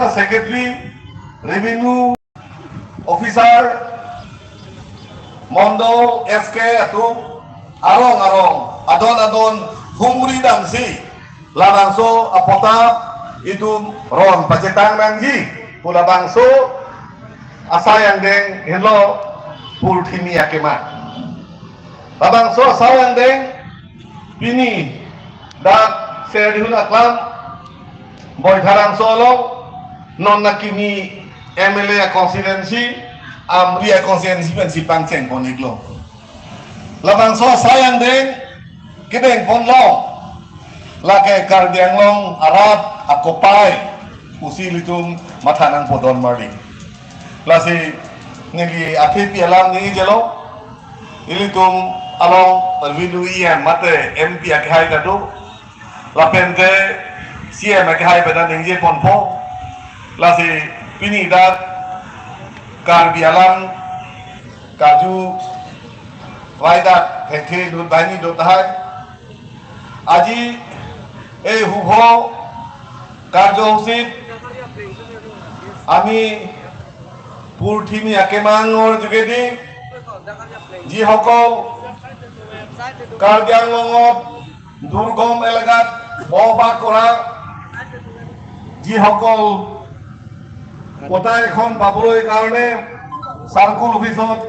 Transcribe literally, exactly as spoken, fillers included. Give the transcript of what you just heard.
Secretary, Revenue Officer, Mondol S K atum, arong arong, adon adon, humri damsi, labangso apatta itum ron pachetang nangji pu labangso asai angdeng henlo Purthimi akemang. Labangso asai angdeng pini dak Serdihun Aklam Boitharangso along non akimi M L A constituency, Amri constituency pensi pangcheng pon-iklo. Labangso asai angdeng kedeng ponlo, lake Karbi Anglong arat akopai pusi ilitum matha nangpodon marli. Lasi neli athepi alam ningjelo, ilitum along Revenue E M mate M P akehai ta do, lapente C M akehai pen ta ningje ponpo. Lasi pini dak Karbi alam karju vaidak thekthe dut banghini do tahai. Aji ei hubho karjosit ami Purthimi akemangor jugedi jihokol Karbi Anglongot দুৰ্গম এলেকাত বসবাস কৰা যিসকল পট্টা এখন পাবলৈ কাৰণে চাৰ্কল অফিচত